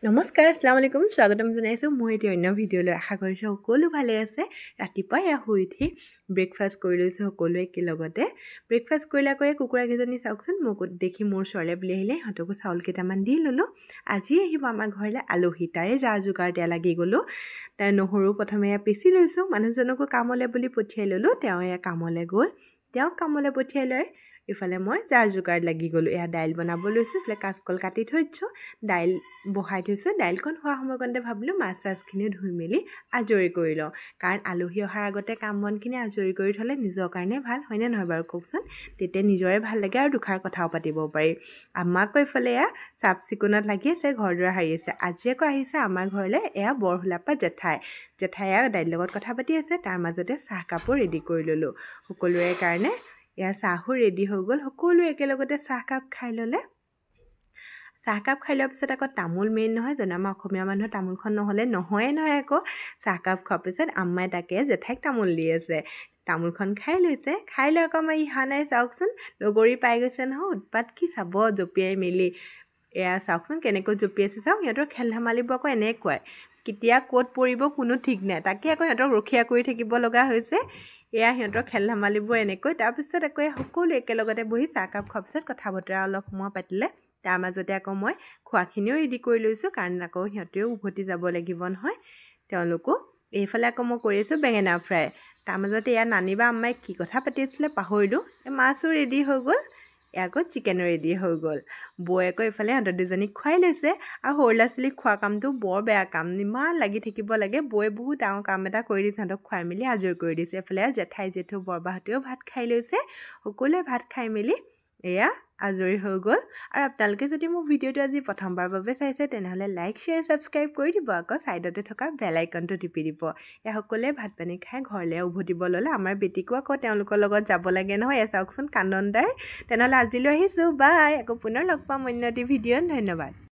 নমস্কাৰ, আসসালামু আলাইকুম। স্বাগতম জনাইছোঁ মোৰ এটি অন্য ভিডিঅ'লৈ। আশা কৰিছোঁ সকলো ভালে আছে। ৰাতিপুৱা এয়া শুই উঠি ব্ৰেকফাষ্ট কৰি লৈছোঁ সকলোৱে একেলগতে। ব্ৰেকফাষ্ট কৰিলে আকৌ এই কুকুৰাকেইজনী চাওকচোন, মোক দেখি মোৰ ওচৰলৈ বুলি আহিলে, সিহঁতকো চাউল কেইটামান দি ল'লোঁ। আজি আহিব আমাৰ ঘৰলৈ আলহী, তাৰে যা যোগাৰ এতিয়া লাগি গ'লোঁ। তাই নহৰু প্ৰথমে এয়া পিচি লৈছোঁ, মানুহজনকো কামলৈ বুলি পঠিয়াই ল'লোঁ। তেওঁ এয়া কামলৈ গ'ল, তেওঁক কামলৈ পঠিয়াই লৈ ইফালে মই যাৰ যোগাৰ লাগি গ'লোঁ। এয়া দাইল বনাব লৈছোঁ, ইফালে কাচকল কাটি থৈ দিছোঁ, দাইল বহাই থৈছোঁ। দাইলকণ হোৱা সময়কণতে ভাবিলোঁ মাছ চাছখিনিও ধুই মেলি আজৰি কৰি লওঁ, কাৰণ আলহী অহাৰ আগতে কাম বনখিনি আজৰি কৰি থ'লে নিজৰ কাৰণে ভাল, হয়নে নহয় বাৰু কওকচোন? তেতিয়া নিজৰে ভাল লাগে আৰু দুষাৰ কথাও পাতিব পাৰি। আমাক ইফালে এয়া চাফ চিকুণত লাগি আছে, ঘৰ দুৱাৰ সাৰি আছে। আজি আকৌ আহিছে আমাৰ ঘৰলৈ এয়া বৰহোলাপা জেঠাই। জেঠাই এয়া দাইলৰ লগত কথা পাতি আছে, তাৰ মাজতে চাহকাপো ৰেডি কৰি ল'লোঁ সকলোৰে কাৰণে। এয়া চাহো ৰেডি হৈ গ'ল, সকলোৱে একেলগতে চাহকাপ খাই ল'লে। চাহকাপ খাই লোৱাৰ পিছত আকৌ তামোল মেইন নহয় জানো, আমাৰ অসমীয়া মানুহৰ তামোলখন নহ'লে নহয়ে নহয়। আকৌ চাহকাপ খোৱাৰ পিছত আম্মাই তাকে জেঠাইক তামোল দি আছে, তামোলখন খাই লৈছে। খাই লৈ আকৌ আমাৰ ইহা নাই চাওকচোন, লগৰী পাই গৈছে নহয়, উৎপাত কি চাব, জঁপিয়াই মেলি। এয়া চাওকচোন কেনেকৈ জঁপিয়াইছে চাওক। সিহঁতৰ খেল ধেমালিবোৰ আকৌ এনেকুৱাই, কেতিয়া ক'ত পৰিব কোনো ঠিক নাই, তাকে আকৌ সিহঁতক ৰখীয়া কৰি থাকিব লগা হৈছে। এয়া সিহঁতৰ খেল ধেমালিবোৰ এনেকৈ। তাৰপিছত আকৌ সকলো একেলগতে বহি চাহকাপ খোৱাৰ পিছত কথা বতৰা অলপ সময় পাতিলে। তাৰ মাজতে আকৌ মই খোৱাখিনিও ৰেডি কৰি লৈছোঁ, কাৰণ আকৌ সিহঁতেও উভতি যাব লাগিব নহয় তেওঁলোকো। এইফালে আকৌ মই কৰি আছোঁ বেঙেনা ফ্ৰাই। তাৰ মাজতে এয়া নানী বা আম্মাই কি কথা পাতি আছিলে পাহৰিলোঁ। মাছো ৰেডি হৈ গ'ল, এয়া আকৌ চিকেনো ৰেডি হৈ গ'ল। বৌয়ে আকৌ এইফালে সিহঁতৰ দুজনীক খুৱাই লৈছে। আৰু সৰু ল'ৰা ছোৱালীক খোৱা কামটো বৰ বেয়া কাম, ইমান লাগি থাকিব লাগে। বৌয়ে বহুত ডাঙৰ কাম এটা কৰি দিছে, সিহঁতক খুৱাই মেলি আজৰি কৰি দিছে। এইফালে জেঠাই জেঠু বৰবাহঁতেও ভাত খাই লৈছে। সকলোৱে ভাত খাই মেলি এয়া আজৰি হৈ গ'ল। আৰু আপোনালোকে যদি মোৰ ভিডিঅ'টো আজি প্ৰথমবাৰৰ বাবে চাইছে, তেনেহ'লে লাইক, শ্বেয়াৰ, ছাবস্ক্ৰাইব কৰি দিব, আকৌ ছাইডতে থকা বেল আইকনটো টিপি দিব। এয়া সকলোৱে ভাত পানী খাই ঘৰলৈ উভতিব ল'লে। আমাৰ বেটীকো আকৌ তেওঁলোকৰ লগত যাব লাগে নহয়, এয়া চাওকচোন কান্দন তাইৰ। তেনেহ'লে আজিলৈ আহিছোঁ, বাই। আকৌ পুনৰ লগ পাম অন্য এটি ভিডিঅ'ত। ধন্যবাদ।